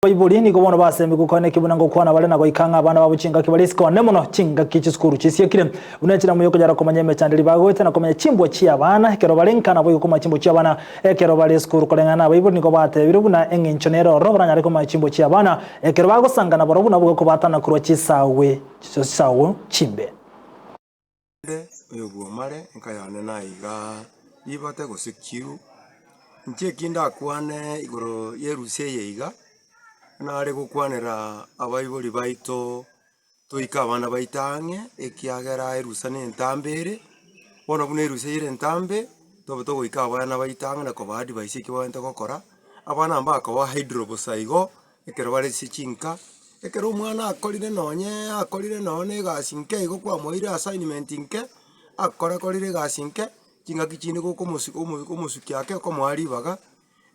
Abaibori nigo bono basemigwe gokwana eki buna ngokwana bare na goika ng'a abana babo chingaki bare isiko ane mono chingaki chisukuru chisiekire. Buna enchera moyokonyara komanya emechando eria bagoeta na komanya chimbwa chi'abana ekero bare nka naboigo komanya chimbwa chi'abana ekero bare esukuru. Koreng'ana nabaibori nigo batebire buna eng'encho nere ororo baranyare komanya chimbwa chi'abana ekero bagosangana barobwo naboigo kobatana korwa chisagwe chisago chimbe. Inde oyo bw'omare enka yane naiga ribate gose kiu, inche eki ndakwane igoro y'erusia eye iga, nare gokwanera abaibori baito toike abana baito ang'e, ekiagera erusa na entambe ere, bono buna erusa ere entambe, tobe togoika abana baito ang'e na kobaa advice eki babwenerete gokora, abana mbakoba idle bosa igo. Ekero bare ase chinka, ekero omwana akorire nonye akorire nonye na egasi nke igo kwamoeire assignment nke, akora korire egasi nke, chingaki chinde gokomosu omo omosukia ake okomoa ribaga,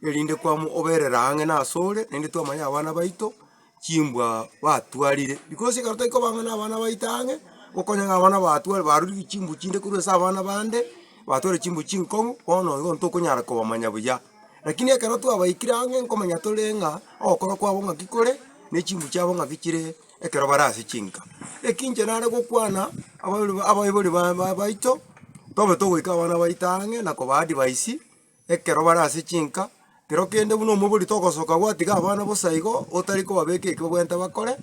erinde kwamo oberera ang'e na asore, naende twamanya abana baito, chimbwa batwarire. Because ekero tari koba ang'e na abana baito ang'e, okonyora ng'a abana batware barurire chimbwa chinde korwa ase abana bande, batwarire chimbwa chinkong'u, bono igo ntokonyara kobamanya buya. Lakini ekero twabaikire ang'e nkomanya tore ng'a ogokora kwabo ng'aki kore, ne chimbu chiabo ng'aki chire ekero bare ase chinka. Eki inche nare gokwana, abaibori ba abaibori ba ba baito, tobe togoika abana baito ang'e na kobaa advice, ekero bare ase chinka, kero kende buna omobori togosoka gwatiga abana bosa igo, otari kobabeka eki babwenerete bakore,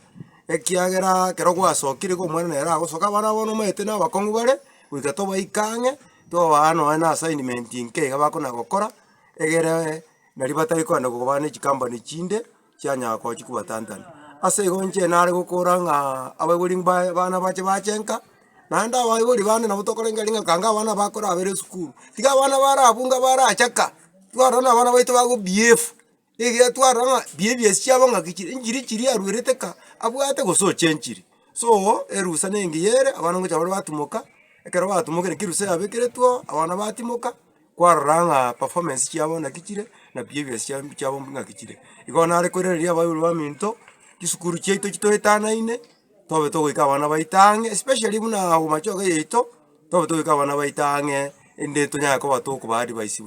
ekiagera ekero gwasokire igo omwana nere agosoka, abana bono omanyete na abakong'u bare, goika tobaike ang'e. Tobaa nonya na assignment nke iga bakona gokora, egere nari batari kogenda kobaa ne chikampani chinde, chianyara koba chikobatantania. Ase igo inche nare gokora ng'a abaibori mbaye abana bache bache nka, naende abaibori bande nabo tokorengereria ng'a kanga abana bakorabera esukuru, tiga abana barabunga barachaka, twarora buna abana baito bago behave. Ekiagera twarora ng'a behaviors chiabo ng'aki chire, nchiri chiria arwerete ka abwate gose ochenchiri. So, erusa na engiya ere, abana ngocha bare batimoka, ekero batimokire naki erusa yabekeretwe oo, abana batimoka, kwarora ng'a performance chiabo naki chire, na behaviors chia chiabo ng'aki chire. Igo nare koiraneria abaibori baminto, chisukuru chiaito chitoetanaine, tobe togoika abana baito ang'e especially buna bomachoge yaito, tobe togoika abana baito ang'e, erinde tonyare koba tokobaa advice.